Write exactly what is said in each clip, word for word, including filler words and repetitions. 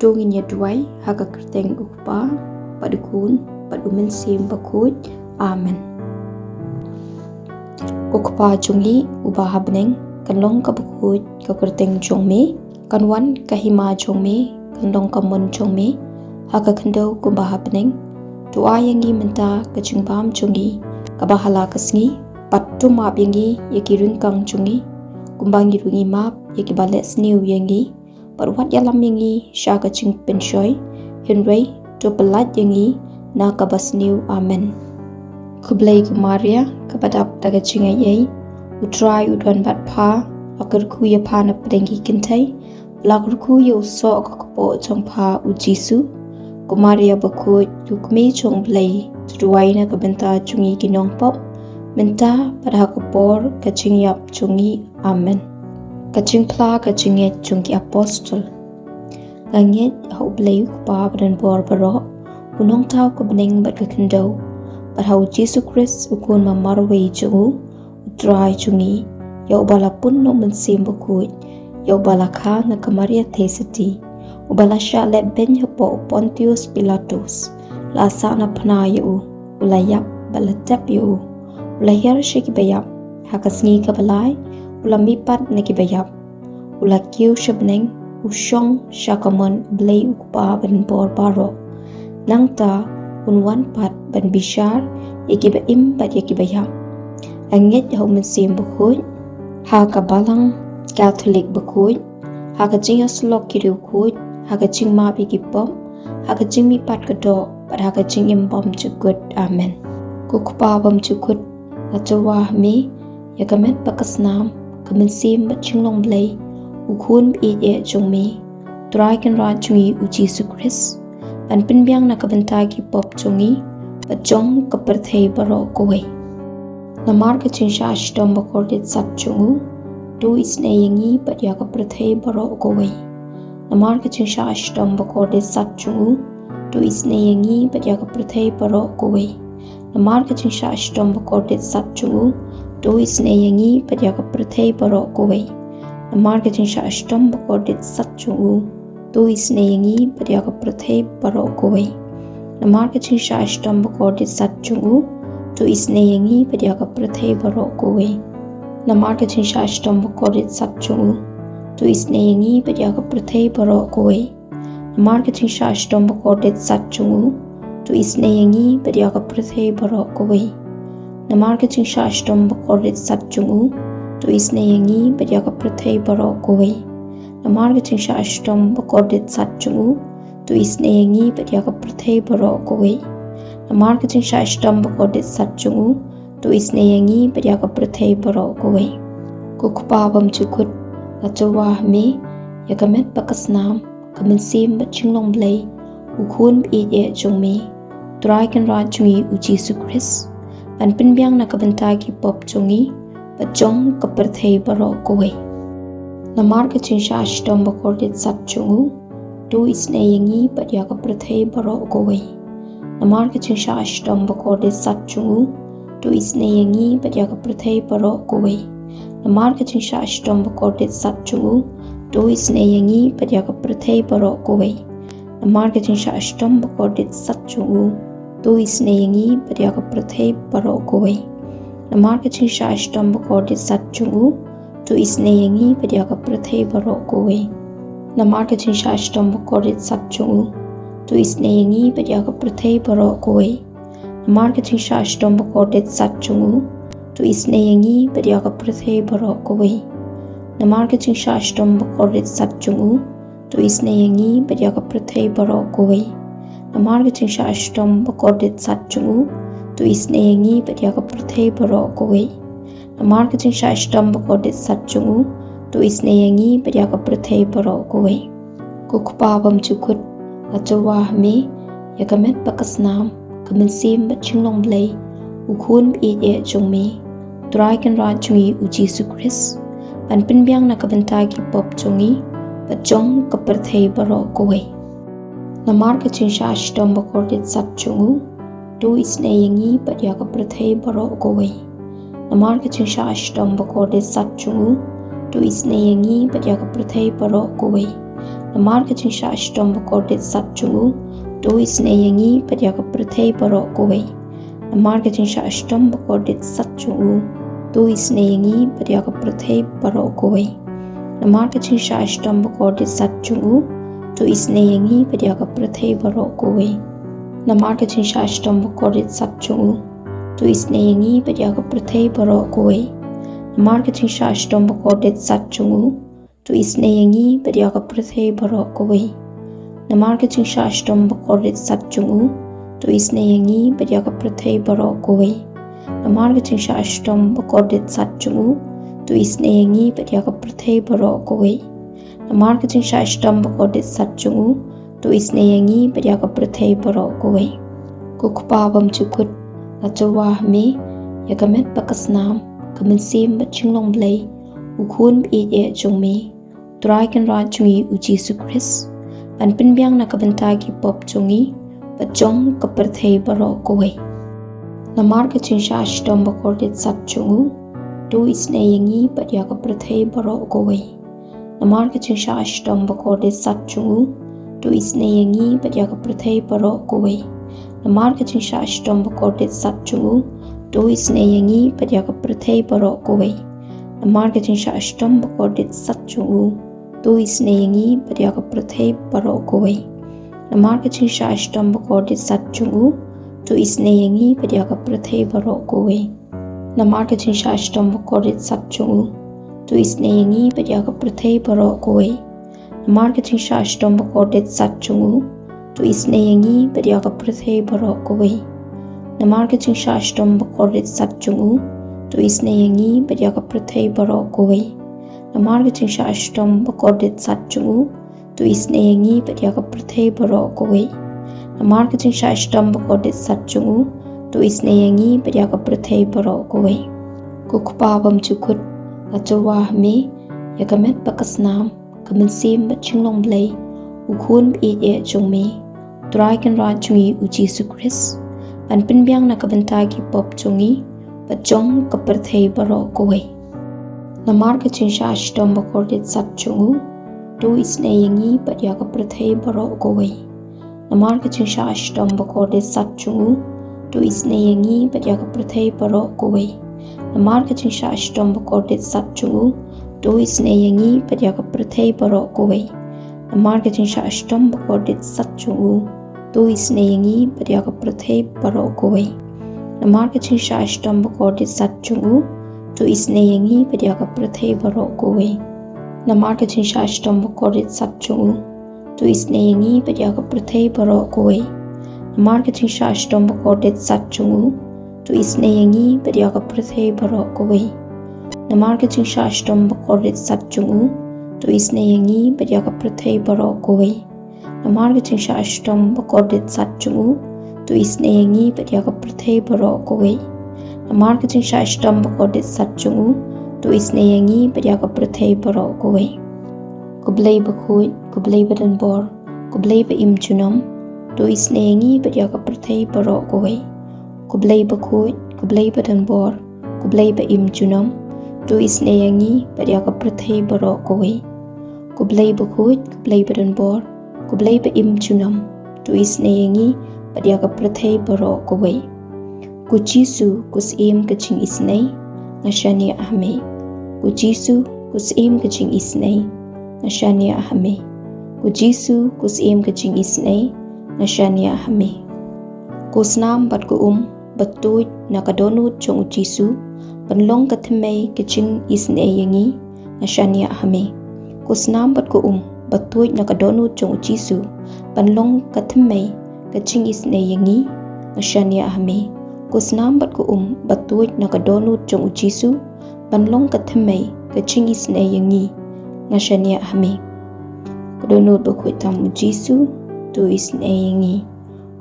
To ngin ïa duwai ha ka kyrteng U Kpa, bad U Khun, bad U Mynsiem Bakhuid. Amen. Ko Kpa jong ngi uba ha bneng, kan long kaba khuid ka kyrteng jong me, kan wan ka hima jong me, kan long ka mon jong me ha ka khyndew kumba ha bneng. To ai ïa ngi mynta ka jingbam jong ngi kaba ha la ka sngi, bad to map ïa ngi ïa ki ryngkang jong ngi, kumba ngi ruh ngi map ïa kiba leh sniew ïa ngi, bad wat ïalam ïa ngi sha ka jingpynshoi, hynrei to pyllait ïa ngi na kaba sniew. Amen. Khublei ko Maria, kaba dap da ka jingaiei, U Trai u don bad pha. La kyrkhu ïa pha na pdeng ki kynthei, la kyrkhu ïa u soh ka kpoh jong pha U Jisu. Ko Maria bakhuid, ko Kmie jong U Blei, to duwai na ka bynta jong ngi ki nongpop, mynta bad ha ka por ka jingïap jong ngi. Amen. Ka jingphla ka jingngeit jong ki apostol. Nga ngeit ha U Blei U Kpa badonbor baroh, u nongthaw ka bneng bad ka khyndew, bad ha U Jisu Khrist u Khun ba marwei jong u, U Trai jong ngi, ïa uba la pun na U Mynsiem Bakhuid, ïa uba la kha na ka Maria Theisotti, uba la shah leh beiñ hapoh u Pontius Pilatus, la sah na phna ïa u, u la ïap bad la tep ïa u, u la hiar sha kiba ïap, ha ka sngi kaba lai u la mihpat na kiba ïap, u la kiew sha bneng, u shong sha ka mon U Blei U Kpa badonbor baroh. Nangta un wan pat ban bishar ïa kiba im bad ïa kiba ïap. Nga ngeit ha U Mynsiem Bakhuid, ha ka Balang Katholik bakhuid, ha ka jingïasyllok ki riewkhuid, ha ka jingmap ïa ki pop, ha ka jingmihpat ka doh, bad ha ka jingim bymjukut. Amen. Ko Kpa bymjukut, nga tyrwa ha me ïa ka met bad ka snam, ka mynsiem bad jinglong Blei, U Khun ba ïeit eh jong me, Trai Kynrad jong ngi U Jisu Khrist, ban pynbiang na ka bynta ki pop jong ngi bad jong ka pyrthei baroh kawei. Namar ka jingshah shitom bakordit sat jong u, to isynei ïa ngi bad ïa ka pyrthei baroh kawei. Namar ka jingshah shitom bakordit sat jong u, to isynei ïa ngi bad ïa ka pyrthei baroh kawei. Namar ka jingshah shitom bakordit sat jong u, to isynei ïa ngi bad ïa ka pyrthei baroh kawei. Namar ka jingshah shitom bakordit sat jong u, to isynei ïa ngi bad ïa ka pyrthei baroh kawei. Namar ka jingshah shitom bakordit sat jong u, to isynei ïa ngi bad ïa ka pyrthei baroh kawei. Namar ka jingshah shitom bakordit sat jong u, to isynei ïa ngi bad ïa ka pyrthei baroh kawei. Namar ka jingshah shitom bakordit sat jong u, to isynei ïa ngi bad ïa ka pyrthei baroh kawei. Namar ka jingshah shitom bakordit sat jong u, to isynei ïa ngi bad ïa ka pyrthei baroh kawei. Namar ka jingshah shitom bakordit sat jong u, to isynei ïa ngi bad ïa ka pyrthei baroh kawei. Namar ka jingshah shitom bakordit sat jong u, to isynei ïa ngi bad ïa ka pyrthei baroh kawei. Ko Kpa bymjukut, nga tyrwa ha me ïa ka met bad ka snam, ka mynsiem bad jinglong Blei, U Khun ba ïeit eh jong me, Trai Kynrad jong ngi U Jisu Khrist, ban pynbiang na ka bynta ki pop jong ngi bad jong ka pyrthei baroh kawei. Namar ka jingshah shitom bakordit sat jong u, to isynei ïa ngi bad ïa ka pyrthei baroh kawei. Namar ka jingshah shitom bakordit sat jong u, to isynei ïa ngi bad ïa ka pyrthei baroh kawei. Namar ka jingshah shitom bakordit sat jong u, to isynei ïa ngi bad ïa ka pyrthei baroh kawei. Namar ka jingshah shitom bakordit sat jong u, to isynei ïa ngi bad ïa ka pyrthei baroh kawei. Namar ka jingshah shitom bakordit sat jong u, to isynei ïa ngi bad ïa ka pyrthei baroh kawei. Namar ka jingshah shitom bakordit sat jong u, to isynei ïa ngi bad ïa ka pyrthei baroh kawei. Namar ka jingshah shitom bakordit sat jong u, to isynei ïa ngi bad ïa ka pyrthei baroh kawei. Namar ka jingshah shitom bakordit sat jong u, to isynei ïa ngi bad ïa ka pyrthei baroh kawei. Namar ka jingshah shitom bakordit sat jong u, to isynei ïa ngi bad ïa ka pyrthei baroh kawei. Namar ka jingshah shitom bakordit sat jong u, to isynei ïa ngi bad ïa ka pyrthei baroh kawei. Ko Kpa bymjukut, nga tyrwa ha me ïa ka met bad ka snam, ka mynsiem bad jinglong Blei, U Khun ba ïeit eh jong me, Trai Kynrad jong ngi U Jisu Khrist, ban pynbiang na ka bynta ki pop jong ngi bad jong ka pyrthei baroh kawei. Namar ka jingshah shitom bakordit sat jong u, to isynei ïa ngi bad ïa ka pyrthei baroh kawei. Namar ka jingshah shitom bakordit sat jong u, to isynei ïa ngi bad ïa ka pyrthei baroh kawei. Namar ka jingshah shitom bakordit sat jong u, to isynei ïa ngi bad ïa ka pyrthei baroh kawei. Namar ka jingshah shitom bakordit sat jong u, to isynei ïa ngi bad ïa ka pyrthei baroh kawei. Namar ka jingshah shitom bakordit sat jong u, to isynei ïa ngi bad ïa ka pyrthei baroh kawei. Namar ka jingshah shitom bakordit sat jong u, to isynei ïa ngi bad ïa ka pyrthei baroh kawei. Namar ka jingshah shitom bakordit sat jong u, to isynei ïa ngi bad ïa ka pyrthei baroh kawei. Namar ka jingshah shitom bakordit sat jong u, to isynei ïa ngi bad ïa ka pyrthei baroh kawei. Namar ka jingshah shitom bakordit sat jong u, to isynei ïa ngi bad ïa ka pyrthei baroh kawei. Namar ka jingshah shitom bakordit sat jong u, to isynei ïa ngi bad ïa ka pyrthei baroh kawei. Ko Kpa bymjukut, nga tyrwa ha me ïa ka met bad ka snam, ka mynsiem bad jinglong Blei, u Khun ba ïeit eh jong me, Trai Kynrad jong ngi u Jisu Khrist, ban pynbiang na ka bynta ki pop jong ngi bad jong ka pyrthei baroh kawei. Namar ka jingshah shitom bakordit sat jong u, to isynei ïa ngi bad ïa ka pyrthei baroh kawei. Namar ka jingshah shitom bakordit sat jong u, to isynei ïa ngi bad ïa ka pyrthei baroh kawei. Namar ka jingshah shitom bakordit sat jong u, to isynei ïa ngi bad ïa ka pyrthei baroh kawei. Namar ka jingshah shitom bakordit sat jong u, to isynei ïa ngi bad ïa ka pyrthei baroh kawei. Namar ka jingshah shitom bakordit sat jong u, to isynei ïa ngi bad ïa ka pyrthei baroh kawei. Namar ka jingshah shitom bakordit sat jong u, to isynei ïa ngi bad ïa ka pyrthei baroh kawei. Namar ka jingshah shitom bakordit sat jong u, to isynei ïa ngi bad ïa ka pyrthei baroh kawei. Namar ka jingshah shitom bakordit sat jong u, to isynei ïa ngi bad ïa ka pyrthei baroh kawei. Namar ka jingshah shitom bakordit sat jong u, to isynei ïa ngi bad ïa ka pyrthei baroh kawei. Namar ka jingshah shitom bakordit sat jong u, to isynei ïa ngi bad ïa ka pyrthei baroh kawei. Ko Kpa bymjukut, nga tyrwa ha me ïa ka met bad ka snam, ka mynsiem bad jinglong Blei, u Khun ba ïeit eh jong me, Trai Kynrad jong ngi u Jisu Khrist, ban pynbiang na ka bynta ki pop jong ngi bad jong ka pyrthei baroh kawei. Namar ka jingshah shitom bakordit sat jong u, to isynei ïa ngi bad ïa ka pyrthei baroh kawei. Namar ka jingshah shitom bakordit sat jong u, to isynei ïa ngi bad ïa ka pyrthei baroh kawei. Namar ka jingshah shitom bakordit sat jong u, to isynei ïa ngi bad ïa ka pyrthei baroh kawei. Namar ka jingshah shitom bakordit sat jong u, to isynei ïa ngi bad ïa ka pyrthei baroh kawei. Namar ka jingshah shitom bakordit sat jong u, to isynei ïa ngi bad ïa ka pyrthei baroh kawei. Namar ka jingshah shitom bakordit sat jong u, to isynei ïa ngi bad ïa ka pyrthei baroh kawei. Namar ka jingshah shitom bakordit sat jong u, to isynei ïa ngi bad ïa ka pyrthei baroh kawei. Namar ka jingshah shitom bakordit sat jong u, to isynei ïa ngi bad ïa ka pyrthei baroh kawei. Namar ka jingshah shitom bakordit sat jong u, to isynei ïa ngi bad ïa ka pyrthei baroh kawei. Namar ka jingshah shitom bakordit sat jong u, to isynei ïa ngi bad ïa ka pyrthei baroh kawei. Ko Blei bakhuid, ko Blei badonbor, ko Blei ba im junom, to isynei ïa ngi bad ïa ka pyrthei baroh kawei. Ko Blei bakhuid, ko Blei badonbor, ko Blei ba im junom, to isynei ïa ngi bad ïa ka pyrthei baroh kawei. Ko Blei bakhuid, ko Blei badonbor, ko Blei ba im junom, to isynei ïa ngi bad ïa ka pyrthei baroh kawei. Ko Jisu, ko Syiem ka jingisynei, nga shaniah ha me. Ko Jisu, ko Syiem ka jingisynei, nga shaniah ha me. Ko Jisu, ko Syiem ka jingisynei, nga shaniah ha me. Ko snam bad ko um ba tuid na ka dohnud jong u Jisu ban long ka thymmei ka jingisynei ïa ngi, nga shaniah ha me. Ko snam bad ko um ba tuid na ka dohnud jong u Jisu ban long ka thymmei ka jingisynei ïa ngi, nga shaniah ha me. Ko snam bad ko um ba tuid na ka dohnud jong u Jisu ban long ka thymmei ka jingisynei ïa ngi, nga shaniah ha me. Ka dohnud bakhuid tam u Jisu, to isynei ïa ngi.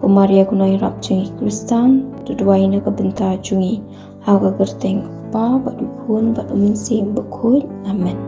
Ko Maria ko nongïarap jong ngi Khristan, to duwai na ka bynta jong ngi ha ka kyrteng u Kpa bad u Khun bad u Mynsiem Bakhuid. Amen.